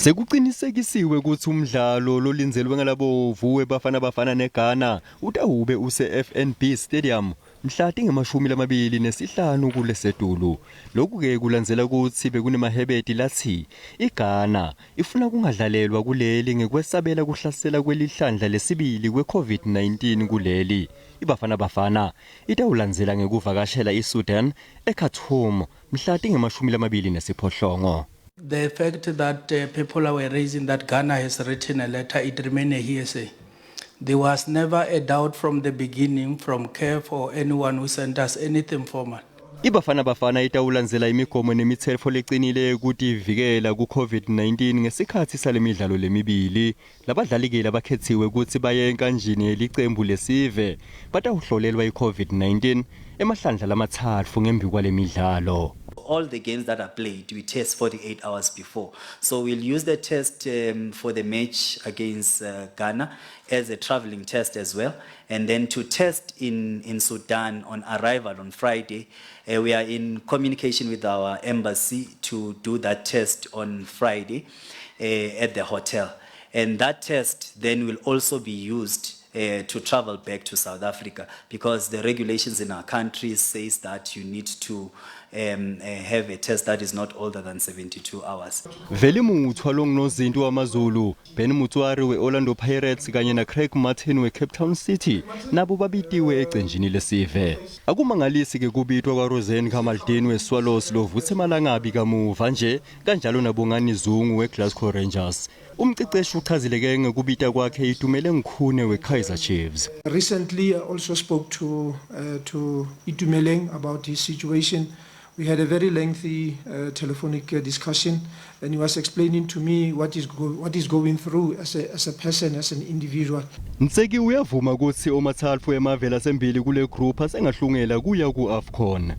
Sekuqinisekisiwe kutsi umdlalo lolindzelwe ngalabovu weBafana Bafana neGhana utawube use-FNB Stadium mhla tinge-25 kulesetulu. Lokhu-ke kulandzela kutsi bekunemahebeti latsi iGhana ifuna kungadlalelwa kuleli ngekwesabela kuhlasela kwelihlandla lesibili kwe-COVID-19 kuleli. IBafana Bafana itawulandzela ngekuvakashela iSudan eKhartoum mhla tinge-28. The fact that people were raising that Ghana has written a letter, it remained a hearsay. There was never a doubt from the beginning from CAF or anyone who sent us anything formal. IBafana Bafana itawulandzela imigomo nemitsetfo lecinile yekutivikela ku-COVID-19 ngesikhatsi salemidlalo lemibili. Labadlali-ke labakhetsiwe kutsi baye enkanjini yelicembu lesive batawuhlolelwa i-COVID-19 emahlandla lamatsatfu ngembi kwalemidlalo. All the games that are played, we test 48 hours before. So we'll use the test for the match against Ghana as a traveling test as well. And then to test in Sudan on arrival on Friday, we are in communication with our embassy to do that test on Friday at the hotel. And that test then will also be used to travel back to South Africa, because the regulations in our country says that you need to have a test that is not older than 72 hours. Veli Mothwa longunozinti wamaZulu, Ben Motshwari we-Orlando Pirates kanye na Craig Martin we-Cape Town City nabo babitiwe ecenjini lesive. Akumangalisi ke kubitwa kwaRosene Kamaldeen weSwallows lovutse emalangabi kamuva nje kanjalo naBongani Zungu weGlasgow Rangers. Umqeqeshi uchazile ke ngekubita kwakhe Itumeleng Khune weKaizer Chiefs. Recently, I also spoke to Itumeleng about his situation. We had a very lengthy telephonic discussion, and he was explaining to me what is going through as a person, as an individual. Ntseki uyavuma kutsi omathatfu emave lasembili kule group asengahlungela kuya ku-AFCON.